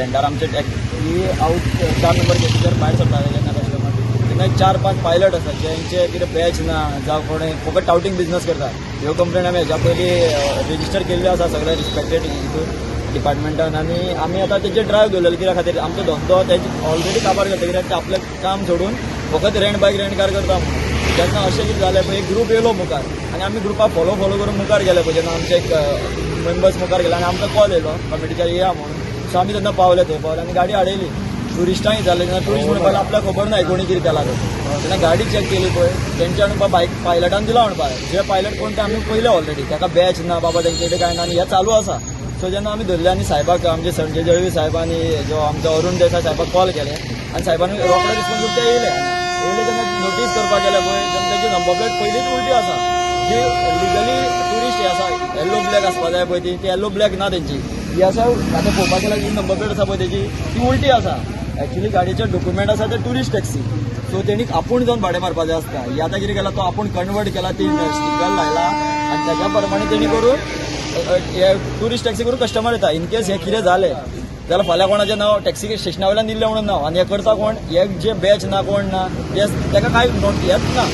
स्टँडार आमचे ही out 4 number गेटीचेर भायर सरताले जेन्ना कस्टमर तेन्ना 4-5 पायलट आसा जेंचे कितें बॅच ना जावं कोणे फकत टावटींग बिजनस करता. ह्यो कंप्लेन आमी हेज्या पयलीं रजिस्टर केल्ल्यो आसा सगळे रिस्पेक्टेड हितून डिपार्टमेंटान आनी आमी आतां तेजेर ड्रायव दवरलेलो कित्या खातीर आमचो धंदो तेजे ऑलरेडी काबार करता कित्याक ते आपलें काम सोडून फकत रेंट बायक रेंट कार करता म्हणून. जेन्ना अशें कितें जालें पळय एक ग्रूप येयलो मुखार आनी आमी ग्रुपाक फॉलो करून मुखार गेले पळय जेन्ना आमचे एक मेंबर्स मुखार गेले आनी आमकां कॉल येयलो कमिटीच्या येया म्हणून. सो आमी तेन्ना पावले थंय पावले आनी गाडी आडयली. ट्युरिस्टांय जाले तेन्ना ट्युरिस्ट म्हणपाक आपल्याक खबर ना कोणी कितें केलां तें. तेन्ना गाडी चॅक केली पळय तेंच्या म्हणपा बायक पायलटान दिला म्हणपा जे पायलट कोण ते आमी पयले ऑलरेडी ताका बॅच ना बाबा तेंचे कडेन कांय ना आनी हें चालू आसा. सो जेन्ना आमी धरले आनी साहेबाक आमचे संजय जळवी साहेब आनी जो आमचो अरुण देसाय साहेबाक कॉल केले आनी साहेबान रोखडे रिस्पॉन्स दिवन ते येयले. येयले तेन्ना नोटीस करपाक गेले पळय तेन्ना तेजी नंबर प्लेट पयलींच उलटी आसा जी लिगली ट्युरिस्ट हे आसा येल्लो ब्लॅक आसपा जाय पळय ती येल्लो ब्लॅक ना तेंची ही आसा. आतां पळोवपाक गेल्यार ही नंबर प्लेट आसा पळय तेजी ती उलटी आसा. एक्चुली गाडयेचे डॉक्युमेंट आसा ते ट्युरिस्ट टॅक्सी. सो तेणी आपूण जावन भाडें मारपाचें आसता. ही आतां कितें केलां तो आपूण कन्वर्ट केला ती स्टिकर लायला आनी तेज्या प्रमाणे तेणी करून हे ट्युरिस्ट टॅक्सी करून कस्टमर येता. इन केस हें कितें जालें जाल्यार फाल्यां कोणाचें नांव टॅक्सी स्टेशना वयल्यान दिल्लें म्हणून नांव आनी हें करता कोण हे जे बॅच ना कोण ना ते ताका कांय हेंच ना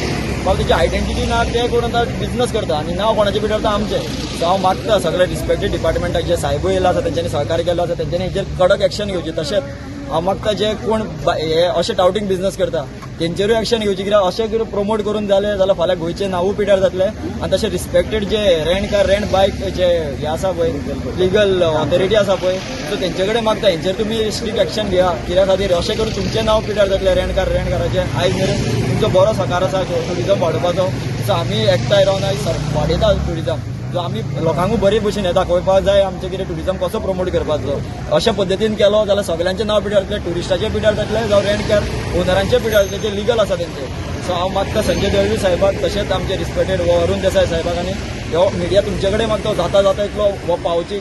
बाबा तेची आयडेंटिटी ना ते करून आतां बिजनस करता आनी नांव कोणाचें पिड्ड्यार जाता आमचें. सो हांव मागता सगळे रिस्पेक्टेड डिपार्टमेंटाक जे साहेबूय येयला आसा तेंच्यांनी सहकार्य केल्लो आसा तेंच्यांनी हेजेर कडक एक्शन घेवची. तशेंच हांव मागता जे कोण हे अशे टावटींग बिजनस करता तेंचेरूय एक्शन घेवची कित्याक अशें कितें प्रमोट करून जालें जाल्यार फाल्यां गोंयचें नांवूय पिड्ड्यार जातलें. आनी तशें रिस्पेक्टेड जे रेंट कार रेंट बायक जे हे आसा पळय लिगल ऑथॉरिटी आसा पळय सो तेंचे कडेन मागता हेंचेर तुमी स्ट्रिक्ट एक्शन घेया कित्या खातीर अशें करून तुमचें नांव पिड्ड्यार जातलें रेंट कार रेंट काराचें. आयज मेरेन तुमचो बरो सकार आसा ट्युरिजम वाडोवपाचो. सो आमी एकठांय रावन आयज वाडयता ट्युरिजम. सो आमी लोकांकूय बरे भशेन हें दाखोवपाक जाय आमचें कितें ट्युरिजम कसो प्रमोट करपाचो. अशा पद्दतीन केलो जाल्यार सगळ्यांचें नांव पिड्ड्यार जातलें, ट्युरिस्टाचें पिड्ड्यार जातलें जावं रेंट कार ओनरांचें पिड्ड्यार जातलें जे लिगल आसा तेंचे. सो हांव मागता संजय दळवी साहेबाक तशेंच आमचे रिस्पेक्टेड हो अरुण देसाय साहेबाक आनी हो मिडिया तुमचे कडेन मागता जाता जाता इतलो हो पावची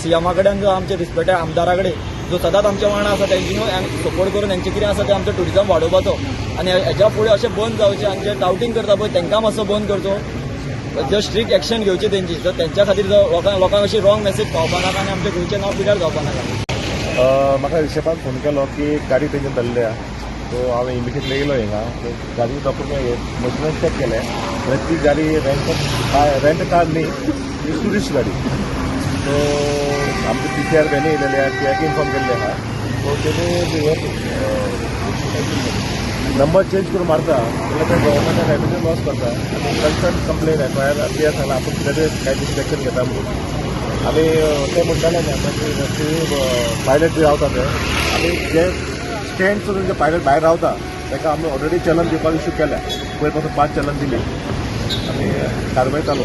सीएमा कडेन जो आमचे रिस्पेक्टेड आमदारा कडेन जो सदांच आमच्या वांगडा आसा तेंच्यांनी सपोर्ट करून हेंचें कितें आसा तें आमचें ट्युरिजम वाडोवपाचो आनी हेज्या फुडें अशें बंद जावचें आनी जे टावटींग करता पळय तांकां मातसो बंद करचो, जे स्ट्रिक्ट एक्शन घेवची तेंची. सो तेंच्या खातीर जो लोकांक अशी रॉंग मेसेज पावपा नाका आनी आमच्या गोंयचें नांव पिड्ड्यार जावपा नाका. म्हाका रिशपान फोन केलो की गाडी तेंच्यान धरल्या. सो हांवें इमिडिएटली येयलो हिंगा गाडी डॉक्युमेंट मशिनान चॅक केलें जाल्यार ती गाडी रेंट कार न्ही, ती ट्युरिस्ट गाडी. सो आमचे PCR व्हॅनी येयलेले आहा त्याक इन्फॉर्म केल्ले आहा. सो तेणी हे नंबर चेंज करून मारता जाल्यार ते गव्हर्मेंटाक रेवेन्यू लॉस करता आनी कन्सर्न कंप्लेन FIR ते सांगला आपूण कितें तरी कांय दीस एक्शन घेता म्हणून. आनी ते म्हणटाले न्ही आतां की पायलट जे रावता ते आनी जे स्टँड सोडून जे पायलट भायर रावता ताका आमी ऑलरेडी चलन दिवपाक इशू केल्या. पयर पासून 5 चलन दिली आनी कारवाय चालू.